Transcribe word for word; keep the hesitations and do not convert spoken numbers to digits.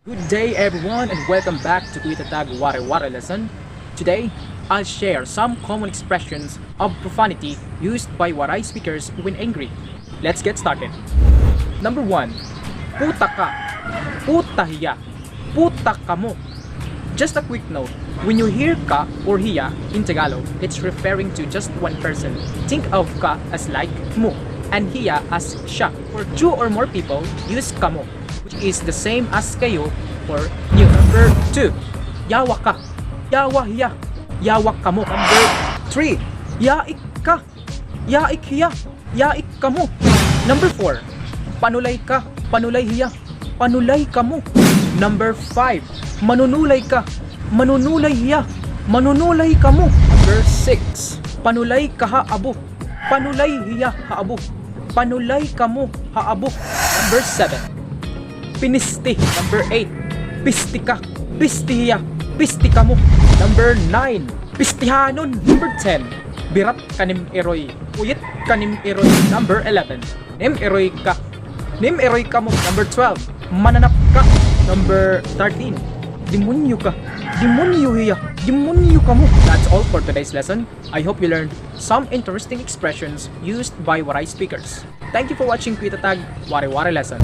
Good day, everyone, and welcome back to Kuya Tatag Ware Ware Lesson. Today, I'll share some common expressions of profanity used by Waray speakers when angry. Let's get started. Number one, puta ka, puta hiya, puta kamo. Just a quick note, when you hear ka or hiya in Tagalog, it's referring to just one person. Think of ka as like mo, and hiya as siya. For two or more people, use kamo, which is the same as kayo or you. Number two, yawa ka, yawa hiya, yawa kamo. Number three, yaik ka, yaik hiya, yaik kamo. Number four, panulay ka, panulay hiya, panulay kamo. Number five, manunulay ka, manunulay hiya, manunulay kamo. Number six, panulay ka ha abo, panulay hiya ha abo, panulay kamo ha abo. Number seven, pinisti. Number eight, pisti ka, pisti hiya, pisti kamo. Number nine, pistihanon. Number ten, birat ka nim-iroy, uyit ka nim-iroy. Number eleven, nim-iroy ka, nim-iroy kamo. Number twelve, mananap ka. Number thirteen, demonyo ka, demonyo hiya, demonyo kamo. That's all for today's lesson. I hope you learned some interesting expressions used by Waray speakers. Thank you for watching Kuya Tatag Ware Ware Lesson.